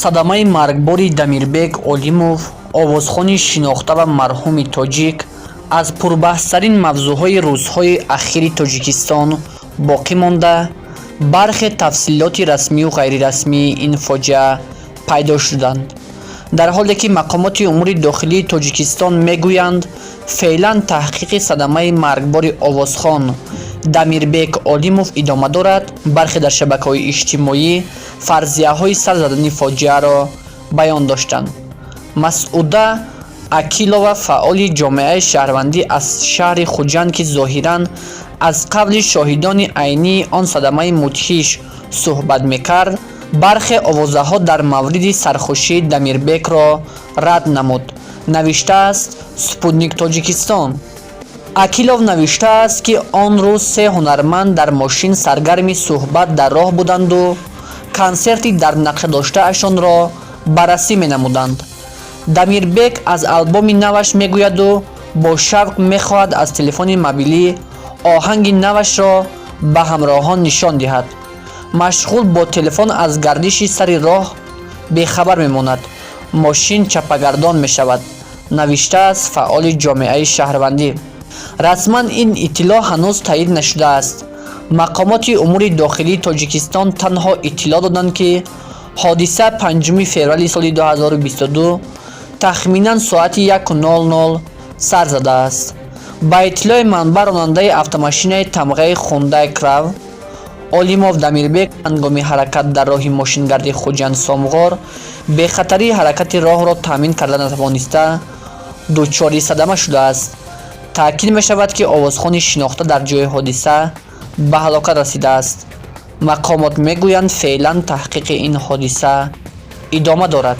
Садамаи маргбори Дамирбек Олимов, овозхони шинохта ва марҳуми тоҷик, аз пурбаҳстарин мавзӯъҳои рӯзҳои ахири Тоҷикистон боқӣ монда, бархе тафсилоти расмию ғайрирасмии ин фоҷиа пайдо шуданд. Дар ҳоле ки мақомоти умури дохилии Тоҷикистон мегӯянд, феълан таҳқиқи садамаи маргбори овозхон Дамирбек Олимов идома дорад, бархе дар шабакаҳои иҷтимоӣ фарзияҳои сар задани фоҷиаро баён доштанд. Масъуда Акилова, фаъоли ҷомеаи шаҳрвандӣ аз шаҳри Хуҷанд, ки зоҳиран аз қавли шоҳидони айнии он садамаи мудҳиш суҳбат мекард, бархе овозаҳо дар мавриди сархушии Дамирбекро рад намуд, навиштааст «Спутник Тоҷикистон». Акилов навиштааст, ки он рӯз се ҳунарманд дар мошин саргарми суҳбат дар роҳ буданду консерти дар нақша доштаашонро баррасӣ менамуданд. Дамирбек аз албоми наваш мегӯяду бо шавқ мехоҳад аз телефони мобилӣ оҳанги навашро ба ҳамроҳон нишон диҳад. Машғул бо телефон аз гардиши сари роҳ бехабар мемонад, мошин чаппагардон мешавад, навиштааст фаъоли ҷомеаи шаҳрвандӣ. Расман ин иттилоъ ҳанӯз таъид нашудааст. Мақомоти умури дохилии Тоҷикистон танҳо иттилоъ доданд, ки ҳодиса 5 феврали соли 2022 тахминан соати 1:00 сар задааст. Ба иттилои манбаъ, ронандаи автомошинаи тамғаи «Хундай Крав» Олимов Дамирбек ҳангоми ҳаракат дар роҳи мошингарди Хуҷанд Сомғор бехатарии ҳаракати роҳро таъмин карда натавониста, дучори садама шудааст. Таъкид мешавад, ки овозхони шинохта дар ҷои ҳодиса ба ҳалокат расидааст. Мақомот мегӯянд, феълан таҳқиқи ин ҳодиса идома дорад.